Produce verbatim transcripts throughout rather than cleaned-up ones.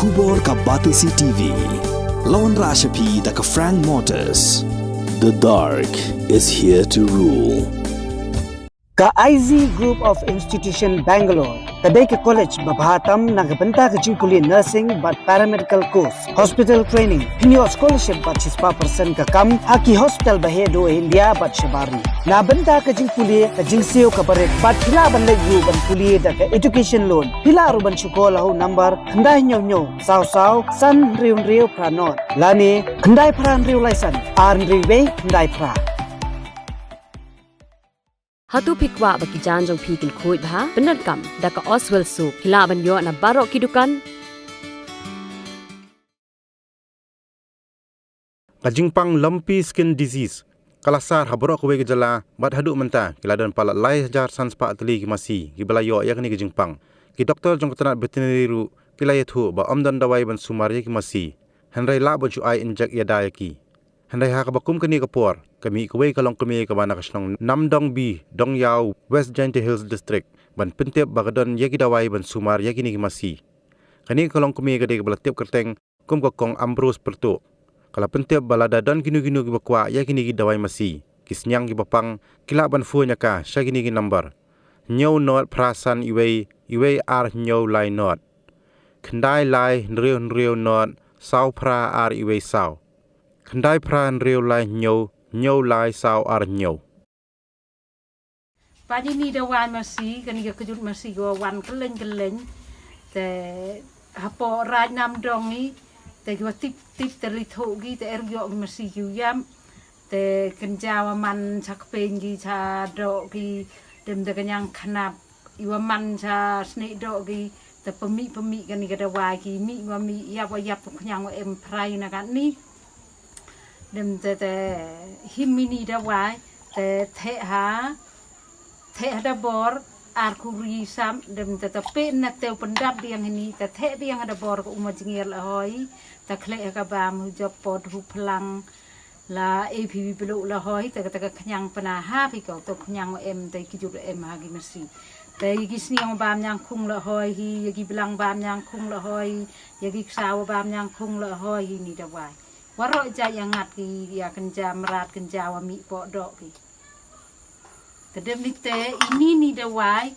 Khubor ka Batesi T V. La wanrah sha phi da ka Frank Motors. The dark is here to rule. Ka I Z Group of Institution Bangalore ka dei ka college ba bha tam na ka bynta ka jingpule nursing bad paramedical course, hospital training, pynïoh scholarship bad shispah percent ka kam ha ki hospital ba heh duh ha India bad shabar ri. Na bynta ka jingpule ka jingsiew ka barit bad phi lah ban leit ruh ban pule da ka education loan. Phi lah ruh ban shu call ha u number khyndai hynñiew hynñiew saw saw san hynriew hynriew phra nod lane khyndai phra hynriew lai san ar hynriew wei khyndai phra. Hato phi kwah ba ki jaiñ jong phi kin khuid bha? Pyndonkam da ka Oswell soap. Phi lah ban ïoh na baroh ki dukan. Ka jingpang lumpy skin disease ka la sar ha baroh kawei ka jylla bad haduh mynta ki la don palat lai hajar san spah tylli ki masi kiba la ïoh ïa kane ka jingpang. Ki doktor jong ka tnat veterinary ruh ki la ïathuh ba ym don dawai ban sumar ïa ki masi, hynrei lah ban shu ai injek ïada ïa ki. Hynrei ha kaba kum kane ka por ka mih kawei ka longkmie kaba na ka shnong Namdong B, Dongiaw, West Jaintia Hills District ban pyntip ba ka don ïa ki dawai ban sumar ïa kine ki masi. Kane ka longkmie ka dei kaba la tip kyrteng kum ka Kong Ambrose Pyrtuh. Ka la pyntip ba lada don kino kino kiba kwah ïa kine ki dawai masi, ki sniang kiba pang, ki lah ban phone ïa ka sha kine ki number: hynñiew nod phra san iwei, iwei ar hynñiew lai nod, khyndai lai hynriew hynriew nod saw phra ar iwei saw, khyndai phra hynriew lai hynñiew, hynñiew lai saw ar hynñiew. Ba ïa kine dawai masi, kane ka kjut masi ka wan kylleng kylleng. Te hapoh Raid Namdong ngi, te ki wa tip tip te la thoh ki, te er ïoh ki masi ki u ïam. Te kynja wa man sha kpeng ki, sha doh ki, dem da ka ñiang khnap. I wa man sha snieh doh ki, te pynmih pynmih kane ka dawai ki, mih wa mih, ïap wa ïap, u khñiang wa em phrai na katni. Dem te te him ine i dawai te theh ha, theh ha dabor ar khuri sam, dem te te peh na te u pyndap biang ine, te theh biang ha dabor ka u ma jingïar la hoi, te khleh ha ka bam, hu jop pot, hu phlang, la e phi wi pelu la hoi, te ka te ka khñiang pynah ha phi ka u to khñiang em, te ki jut em ha ki masi. Te ïa ki sniang bam ñiang khung la hoi hi, ïa ki blang bam ñiang khung la hoi, ïa ki ksaw bam ñiang khung la hoi hi ine i dawai. Waroh jait ïa ngat ki, ïa kynja mrad, kynja wa mih poh doh ki. Te dem ni te ine ine i dawai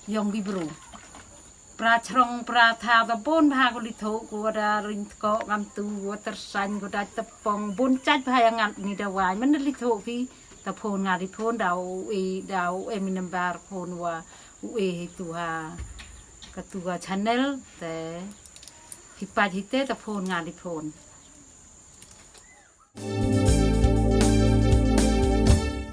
yong ki bru. Pra chrong, pra thaw, ta bun bha ko li thoh, ko wa da ring tko ngam tu, ko wa tyrsañ, ko da tepong, bun jait bha ïa ngat ine i dawai. Myn da li thoh ki, ta phone nga li phone, da u e, da u em i number phone wa u e hi tu ha, ka tu ha channel, te hi pait hi te, ta phone nga li phone.